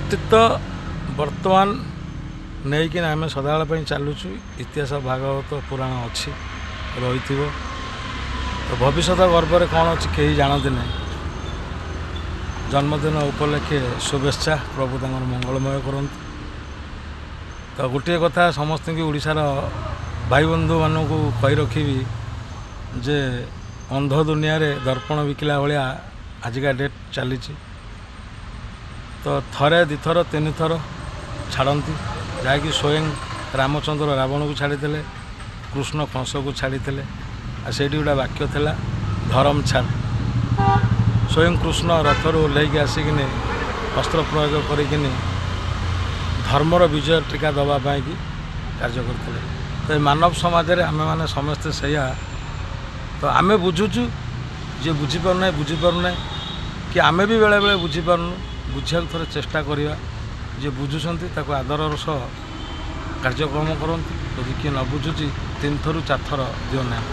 ଅତୀତ ବର୍ତ୍ତମାନ ନେଇକିନା ଆମେ ସଦାବେଳ ପାଇଁ ଚାଲୁଛୁ। ଇତିହାସ, ଭାଗବତ, ପୁରାଣ ଅଛି, ରହିଥିବ। ତ ଭବିଷ୍ୟତ ଗର୍ଭରେ କ'ଣ ଅଛି, କେହି ଜାଣନ୍ତି ନାହିଁ। ଜନ୍ମଦିନ ଉପଲକ୍ଷେ ଶୁଭେଚ୍ଛା। ପ୍ରଭୁ ତାଙ୍କର ମଙ୍ଗଳମୟ କରନ୍ତୁ। ତ ଗୋଟିଏ କଥା ସମସ୍ତଙ୍କୁ, ଓଡ଼ିଶାର ଭାଇ ବନ୍ଧୁମାନଙ୍କୁ କହି ରଖିବି ଯେ ଅନ୍ଧ ଦୁନିଆରେ ଦର୍ପଣ ବିକିଲା ଭଳିଆ ଆଜିକା ଡେଟ୍ ଚାଲିଛି। ତ ଥରେ, ଦୁଇଥର, ତିନିଥର ଛାଡ଼ନ୍ତି, ଯାହାକି ସ୍ୱୟଂ ରାମଚନ୍ଦ୍ର ରାବଣକୁ ଛାଡ଼ିଥିଲେ, କୃଷ୍ଣ କଂସକୁ ଛାଡ଼ିଥିଲେ। ଆଉ ସେଇଠି ଗୋଟେ ବାକ୍ୟ ଥିଲା, ଧରମ ଛାଡ଼। ସ୍ୱୟଂ କୃଷ୍ଣ ରଥରୁ ଓହ୍ଲେଇକି ଆସିକିନି ଅସ୍ତ୍ର ପ୍ରୟୋଗ କରିକିନି ଧର୍ମର ବିଜୟ ଟୀକା ଦେବା ପାଇଁକି କାର୍ଯ୍ୟ କରୁଥିଲେ। ତ ଏ ମାନବ ସମାଜରେ ଆମେମାନେ ସମସ୍ତେ ସେଇଆ। ତ ଆମେ ବୁଝୁଛୁ, ଯିଏ ବୁଝିପାରୁନାହିଁ ବୁଝିପାରୁନାହିଁ କି ଆମେ ବି ବେଳେବେଳେ ବୁଝିପାରୁନୁ। ବୁଝିବାକୁ ଥରେ ଚେଷ୍ଟା କରିବା। ଯିଏ ବୁଝୁଛନ୍ତି, ତାକୁ ଆଦରର ସହ କାର୍ଯ୍ୟକ୍ରମ କରନ୍ତୁ। ଯଦି କିଏ ନ ବୁଝୁଛି, ତିନିଥରରୁ ଚାରିଥର ଦିଅ ନାହିଁ।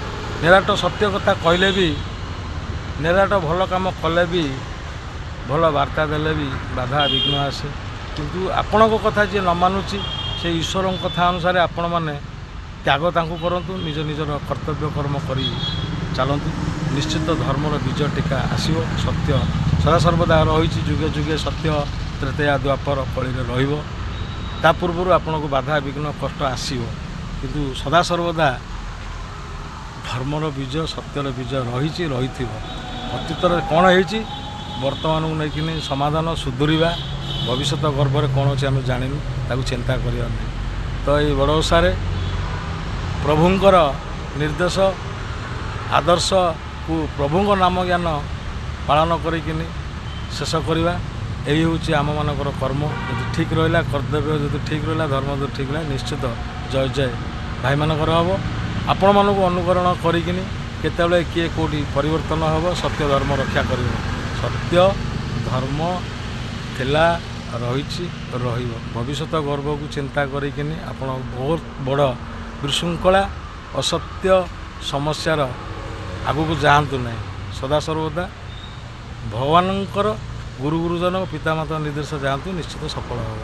ନିରାଟ ସତ୍ୟ କଥା କହିଲେ ବି, ନିରାଟ ଭଲ କାମ କଲେ ବି, ଭଲ ବାର୍ତ୍ତା ଦେଲେ ବି ବାଧା ବିଘ୍ନ ଆସେ। କିନ୍ତୁ ଆପଣଙ୍କ କଥା ଯିଏ ନ ମାନୁଛି, ସେ ଈଶ୍ୱରଙ୍କ କଥା ଅନୁସାରେ ଆପଣମାନେ ତ୍ୟାଗ ତାଙ୍କୁ କରନ୍ତୁ। ନିଜ ନିଜର କର୍ତ୍ତବ୍ୟ କର୍ମ କରି ଚାଲନ୍ତୁ। ନିଶ୍ଚିତ ଧର୍ମର ବିଜୟ ଟୀକା ଆସିବ। ସତ୍ୟ ସଦାସର୍ବଦା ରହିଛି, ଯୁଗେ ଯୁଗେ ସତ୍ୟ, ତ୍ରେତୟା, ଦ୍ୱାପର, କଳିରେ ରହିବ। ତା ପୂର୍ବରୁ ଆପଣଙ୍କୁ ବାଧା ବିଘ୍ନ କଷ୍ଟ ଆସିବ, କିନ୍ତୁ ସଦାସର୍ବଦା ଧର୍ମର ବିଜୟ, ସତ୍ୟର ବିଜୟ ରହିଛି, ରହିଥିବ। ଅତୀତରେ କ'ଣ ହେଇଛି, ବର୍ତ୍ତମାନକୁ ନେଇକିନି ସମାଧାନ ସୁଧୁରିବା। ଭବିଷ୍ୟତ ଗର୍ଭରେ କ'ଣ ଅଛି, ଆମେ ଜାଣିନୁ, ତାକୁ ଚିନ୍ତା କରିବା ନାହିଁ। ତ ଏଇ ବଡ଼ ଓଷାରେ ପ୍ରଭୁଙ୍କର ନିର୍ଦ୍ଦେଶ ଆଦର୍ଶକୁ, ପ୍ରଭୁଙ୍କ ନାମ ଜ୍ଞାନ ପାଳନ କରିକିନି ଶେଷ କରିବା, ଏଇ ହେଉଛି ଆମମାନଙ୍କର କର୍ମ। ଯଦି ଠିକ୍ ରହିଲା, କର୍ତ୍ତବ୍ୟ ଯଦି ଠିକ୍ ରହିଲା, ଧର୍ମ ଯଦି ଠିକ୍ ରହିଲା, ନିଶ୍ଚିତ ଜୟ ଜୟ ଭାଇମାନଙ୍କର ହେବ। ଆପଣମାନଙ୍କୁ ଅନୁକରଣ କରିକିନି କେତେବେଳେ କିଏ କେଉଁଠି ପରିବର୍ତ୍ତନ ହେବ, ସତ୍ୟ ଧର୍ମ ରକ୍ଷା କରିବ। ସତ୍ୟ ଧର୍ମ ଥିଲା, ରହିଛି, ରହିବ। ଭବିଷ୍ୟତ ଗର୍ଭକୁ ଚିନ୍ତା କରିକିନି ଆପଣ ବହୁତ ବଡ଼ ବିଶୃଙ୍ଖଳା, ଅସତ୍ୟ ସମସ୍ୟାର ଆଗକୁ ଯାଆନ୍ତୁ ନାହିଁ। ସଦାସର୍ବଦା ଭଗବାନଙ୍କର, ଗୁରୁ ଗୁରୁଜନ, ପିତାମାତା ନିର୍ଦ୍ଦେଶ ଯାଆନ୍ତୁ, ନିଶ୍ଚିତ ସଫଳ ହେବ।